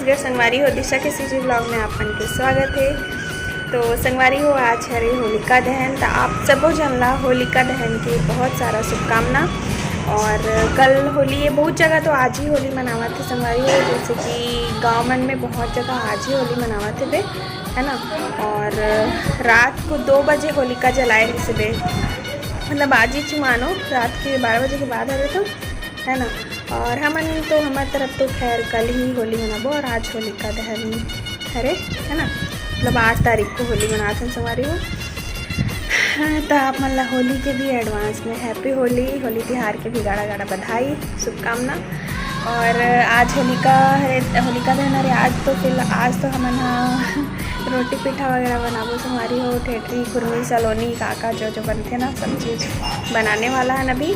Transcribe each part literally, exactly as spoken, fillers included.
जय संगवारी हो, दिशा के सीजी ब्लॉग में आप मन के स्वागत है। तो संगवारी हो, आज हरे होलिका दहन, तो आप सबो जन ला होलिका दहन के बहुत सारा शुभकामना। और कल होली है, बहुत जगह तो आज ही होली मनावत है संगवारी हो, जैसे कि गांव मन में बहुत जगह आज ही होली मनावत है बे, है ना। और रात को दो बजे होलिका जलाए रहिस बे, मतलब आज ही चुमानो रात के बारह बजे के बाद हरे तो, है ना। और हमन तो हमार तरफ तो खैर कल ही होली मनाबो और आज होलिका दहन हरे, है ना, मतलब आठ तारीख को होली मनात हन संगवारी हो। हाँ, तो आप मन ला होली के भी एडवांस में हैप्पी होली, होली तिहार के भी गाड़ा गाड़ा बधाई, शुभकामना। और आज होलिका हरे, होलिका दहन हरे आज, तो फिर आज तो हमन हा रोटी पीठा वगैरह बनाबो संगवारी हो, ठेठरी, खुरमी, सलोनी, काका जो जो बनथे ना, सब चीज़ बनाने वाला है अभी।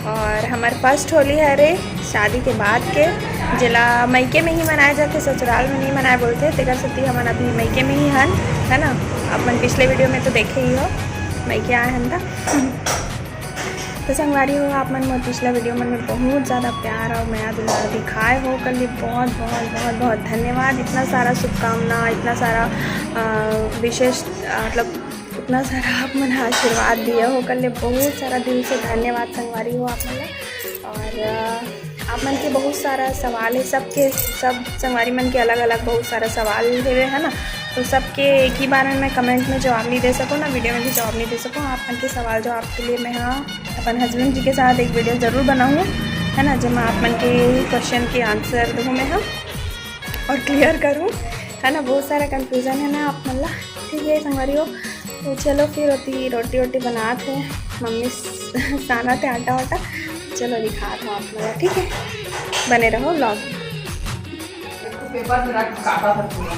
और हमार फर्स्ट होली हरे शादी के बाद के, जेला मइके में ही मनाए जाथे, ससुराल में नहीं मनाए बोलथे, तेकर सेती हमन अभी मइके में ही हन, है ना। अपन पिछले वीडियो में तो देखे ही हो, मइके आए हन त। तो संगवारी हो, आप मन मोर पिछला वीडियो मन में बहुत ज़्यादा प्यार और मया दुलार दिखाए हो, ओकर लिए बहुत बहुत बहुत बहुत धन्यवाद। इतना सारा शुभकामना, इतना सारा अ, विशेष अ, मतलब इतना सारा आप मन ह आशीर्वाद दिए हो, ओकर लिए बहुत सारा दिल से धन्यवाद संगवारी हो आप मन ला। और अ, आप मन के बहुत सारा सवाल है, सबके सब संगवारी मन के अलग अलग बहुत सारा सवाल हेवे, है ना। तो सबके एक ही बार में मैं कमेंट में जवाब नहीं दे सकूँ ना, वीडियो में भी जवाब नहीं दे सकूँ। आप मन के सवाल जवाब के लिए मैं, हाँ, अपन हस्बैंड जी के साथ एक वीडियो ज़रूर बनाऊँ, है ना, जेमा आप मन के क्वेश्चन के आंसर दूँ मैं, हाँ, और क्लियर करूँ, है ना। बहुत सारा कन्फ्यूजन है ना आप मन ला। ठीक है संगवारी हो, तो चलो फिर ओती रोटी वोटी बनात हे, मम्मी स-, सानत हे आटा वाटा। चलो दिखात हूँ आप मन ला, ठीक है, बने रहो ब्लॉग। पेपर में रख काटा था पूरा।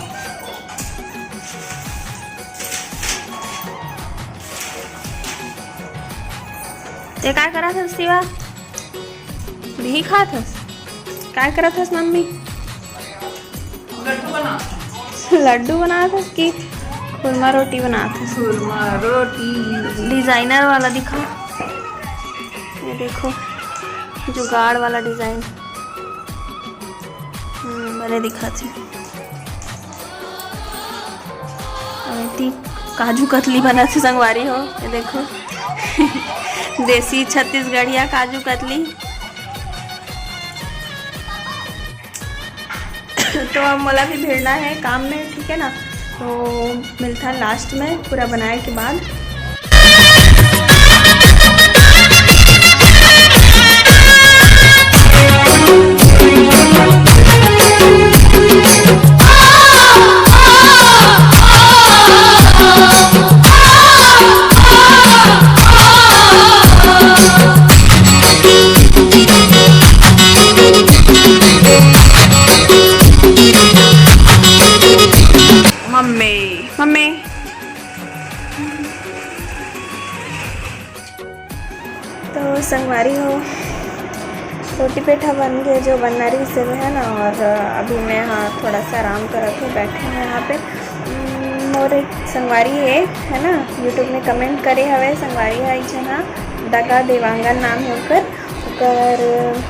ते काय करत हस शिवा? नहीं खात हस? काय करत हस मम्मी? लड्डू बना। लड्डू बनात हस कि खुरमा रोटी बनात हस? खुरमा रोटी। डिजाइनर वाला दिखा, ये देखो, जुगाड़ वाला डिजाइन। हम्म, बने दिखत हे। अउ एती काजू कतली बनत हे संगवारी हो, ये देखो। देसी छत्तीसगढ़िया काजू कतली। तो अब मोला भी भिड़ना है काम में, ठीक है ना। तो मिलथन लास्ट में पूरा बनाए के बाद। Mummy, mummy. तो संगवारी हो, रोटी पेठा बन के जो बनना रहिस हे ना, और अभी मैं, हाँ, थोड़ा सा आराम करत हूँ, बैठे हैं यहाँ पे। हम्म, मोर एक संगवारी है, है ना, YouTube में कमेंट करे हवे संगवारी है, एक जना दगा देवांगन नाम है ओकर, ओकर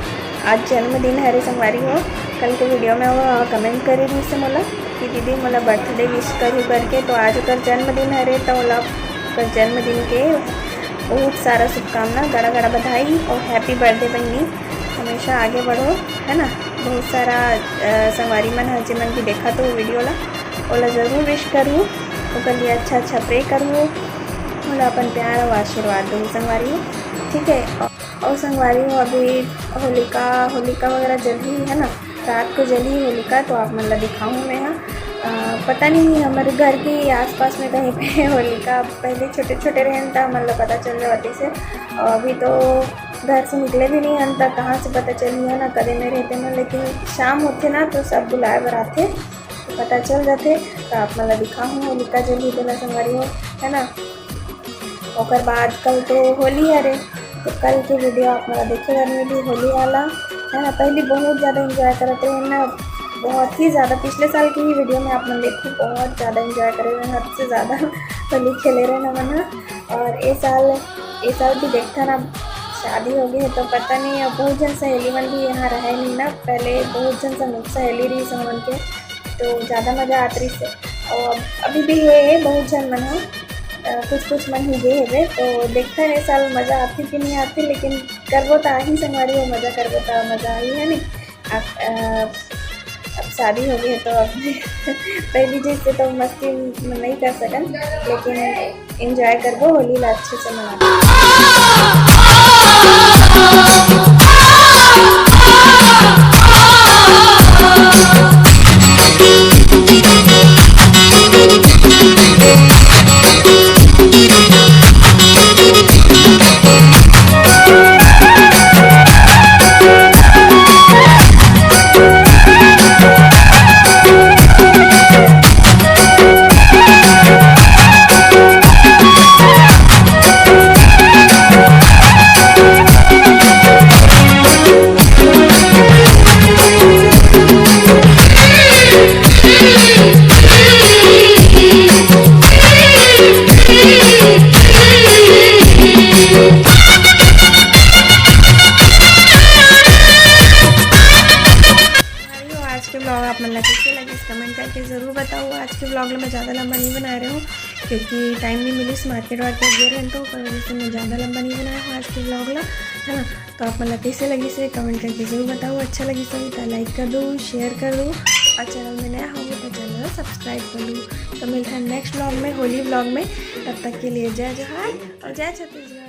आज जन्मदिन हरे संगवारी हो। कल के वीडियो में वो कमेंट करे रहिस हे मोला कि दीदी मोला बर्थडे विश करू करके, तो आज ओकर जन्मदिन हरे, तो ओला ओकर जन्मदिन के बहुत सारा शुभकामना, गड़ा गड़ा बधाई और हैप्पी बर्थडे बहिनी, हमेशा आगे बढ़ो, है ना। बहुत सारा अ, संगवारी मन ह जेमन भी देखत हो वीडियो ला, ओला जरूर विश करू, ओकर लिए अच्छा अच्छा प्रे करू, ओला अपन प्यार और आशीर्वाद दू संगवारी हो, ठीक है। और संगवारी हो, अभी होलिका, होलिका वगैरह जलही है ना, रात को जलही होलिका, तो आप मन ला दिखाऊँ मैं, हाँ। अ, पता नहीं हमारे घर के आसपास में कहीं पे होलिका, पहले छोटे छोटे रहन त हमन ला पता चल जावत से, और अभी तो घर से निकले भी नहीं हन, त कहाँ से पता चलही है ना, कदे में रहते ना, लेकिन शाम होथे ना तो सब बुलाए बर आथे, तो पता चल जाथे। तो आप मन ला दिखाहूँ होलिका जलही तेला संगवारी हो, है ना। ओकर बाद कल तो होली हरे, तो कल के वीडियो आप मन ला देखे बर मिली होली वाला, है ना। पहली बहुत ज़्यादा एंजॉय करत रहे ना, बहुत ही ज़्यादा। पिछले साल की ही वीडियो में आप मन देखो, बहुत ज़्यादा एंजॉय करे रहे, हद से ज़्यादा होली खेले रहे ना मन ह। और ए साल, ए साल भी देखथन ना, शादी हो गई है तो पता नहीं, अब बहुत झन सहेली मन भी यहाँ रहे नहीं ना। पहले बहुत झन संग-, सहेली रही हमन के, तो ज़्यादा मज़ा आत रहिस हे। और अब, अभी भी हे, हे बहुत झन मन ह, अ, कुछ कुछ मन ही गे हेबे, तो देखथन ए साल मज़ा आथे कि नहीं आथे, लेकिन करबो त आही संगवारी हो, मज़ा करबो त मज़ा आही, है नहीं? अब, अ, अब शादी हो गई है तो अब पहली चीज से तो मस्ती नहीं कर सकन, लेकिन एंजॉय करबो, होली ला अच्छे से मनाबो। आज के ब्लॉग आप मन ला कैसे लगिस, कमेंट करके ज़रूर बताओ। आज के ब्लॉग ला मैं ज़्यादा लंबा नहीं बना रही हूँ, क्योंकि टाइम नहीं मिलिस, मार्केट वार्केट गए रहेन, तो ओकर वजह से मैं ज़्यादा लंबा नहीं बनाया हूँ आज के ब्लॉग ला, है ना। तो आप मन ला कैसे लगिस हे, कमेंट करके ज़रूर बताओ। अच्छा लगिस होही त लाइक कर दो, शेयर कर दो, और चैनल में नया होगे तो चैनल ला सब्सक्राइब कर लो। तो मिलथन नेक्स्ट ब्लॉग में, होली ब्लॉग में। तब तक के लिए जय जोहार और जय छत्तीसगढ़।